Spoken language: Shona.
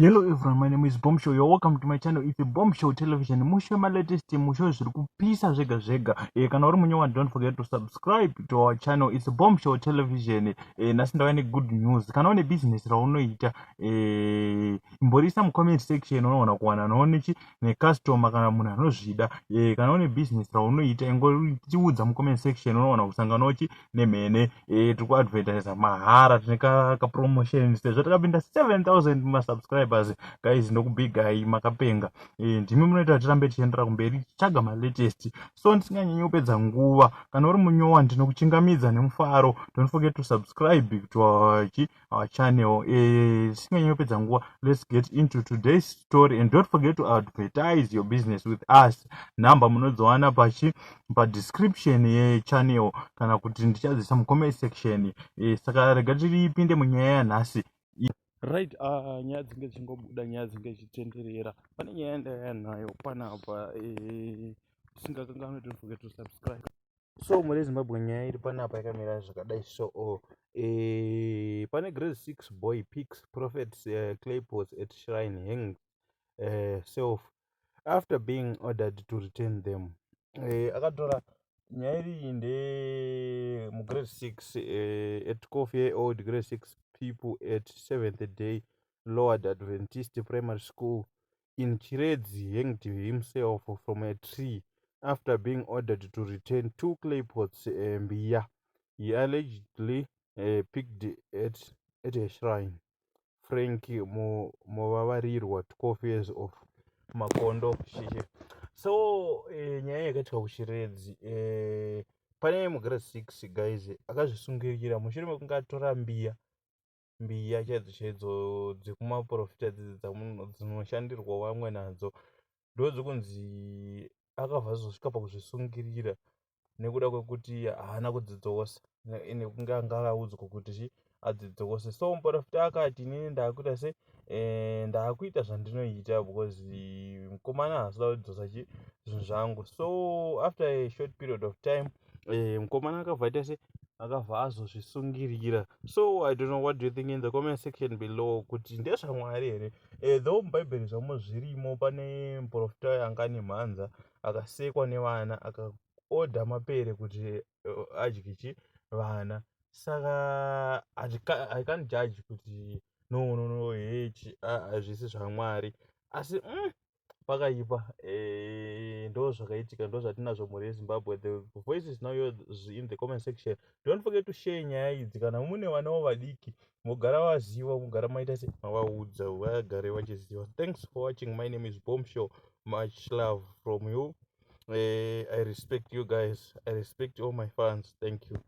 Hello everyone, my name is Bomb Show. You're welcome to my channel. It's a Bomb Show Television. Musho ma latest, musho zviri kupisa zvega zvega. Kana uri munyowa, don't forget to subscribe to our channel. It's a Bomb Show Television. Nhasi ndauya ne good news. Kana une business raunoita, imborisa mu comment section, unoona kuwana noone ne customer kana munhu anozvida. Kana une business raunoita, ingotiudza mu comment section, unoona kusangana chi nemhene. Tiri kuadvertisa mahara, tine ka promotion sezvo takapinda 7000 ma subscribers. Guys, ndokubigai, makapenga. Ndimi munoita tirambe tichiendera kumberi tichitsvaga malatest. So ndisinganyanyi kupedza nguva, kana uri munyowa, ndinokuchingamidza nemufaro. Don't forget to subscribe to our channel. Tisinganyanyi kupedza nguva, let's get into today's story and don't forget to advertise your business with us. Nhamba munodziwana pachi padescription yechannel kana kuti ndichadzisa mucomment section. Saka rega tiripinde munyaya yanhasi. Right, nyaya dzinge dzichingobuda, nyaya dzinge dzichitenderera. Pane nyaya yandauya nayo panapa. Tisingakanganwi, don't forget to subscribe. So muri Zimbabwe, nyaya iri panapa yakamira zvakadai. So pane grade 6 boy picks prophet's clay pots at shrine, hangs self after being ordered to return them. Akatora nyaya iri nde mugrade 6, at 12 year old grade 6 pupil at Seventh Day Lord Adventist Primary School in Chiredzi hanged himself from a tree after being ordered to return two clay pots, mbiya, he allegedly picked at a shrine. Frank Muvavarirwa, 12 years, of Makondo Shishe. So nyaya yakaitika kuChiredzi, pane mugrade 6, guys, akazvisungirira mushure mekunge atora mbiya, mbiya chaidzo chaidzo dzekumaprofita, dzidzi dzinoshandirwa vamwe nadzo. Ndodzikunzi akabva azosvika pakuzvisungirira nekuda kwekuti haana kudzidzosa nekunge anga audzwa kuti chi adzidzose. So muprofita akati, "Inini ndaakuita se ndaakuita zvandinoita because mukomana haasida kudzosa chi zvinhu zvangu." So after a short period of time, mukomana akabva aita se akabva azozvisungirira. So I don't know, what do you think in the comment section below, kuti ndezvaMwari here? Though muBhaibheri zvamo zvirimo, pane muprofita anga nemhanza, akasekwa nevana, akaodha mapere kuti adye chi vana. Saka I can't judge kuti no, no, no, hechi hazvisi zvaMwari, asi pakaipa. Ndo zvakaitika, ndo zvatinazvo, mhuri yeZimbabwe. The voice is now yours in the comment section. Don't forget to share nyaya idzi. Kana mune vanawo vadiki, mugara vaziva, mugara maita se mavaudza, vagare vachiziva. Thanks for watching. My name is Bomb Show. Much love from you. I respect you guys. I respect all my fans. Thank you.